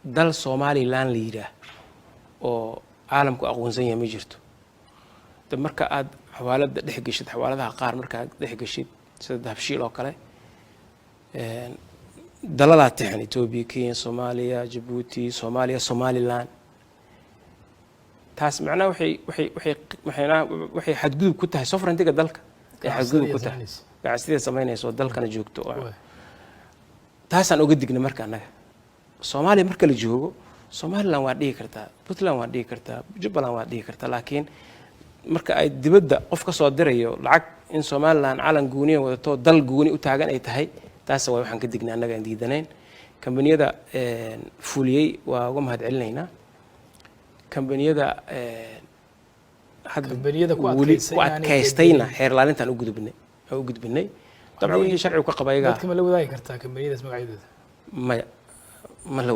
Dal Somaliland la yidhaah oo caalamku aqoonsan yahay ma jirto. De marka aad xawaalada dhex geshid, xawaaladaha qaar markaad dhex geshid, sida Dahabshiil oo kale, dalalaa tixan: Etoobiya, Kenya, Soomaaliya, Jabuuti, Soomaaliya, Somaliland. Taas macnaha waxay xadgudub ku tahay sovereignty-ga dalka ay xadgudub ku tahay ganacsiyada samaynaysa oo dalkana joogto. Taasaan oga dignay. Marka annaga Soomaaliya marka la joogo, Somaliland waa dhihi kartaa, Puntland waa dhihi kartaa, Jubbaland waa dhihi kartaa, laakiin marka ay dibadda qof ka soo dirayo lacag in Somaliland calan gooniya wadato, dal gooni u taagan ay tahay, taas waa waxaan ka dignay annaga aan diidanayn. Kambaniyada fuliyey waa uga mahad celinaynaa. Kambaniyada hadda Kambaniyada ku weli adkaystay ku inaanay adkaystayna xeer ilaalintaan u gudubnay u gudbinay. Dabcan wixii sharcigu ka qaba ayagaa. Dadka ma la wadaagi kartaa kambaniyadaas magacyadooda? Maya, ma la.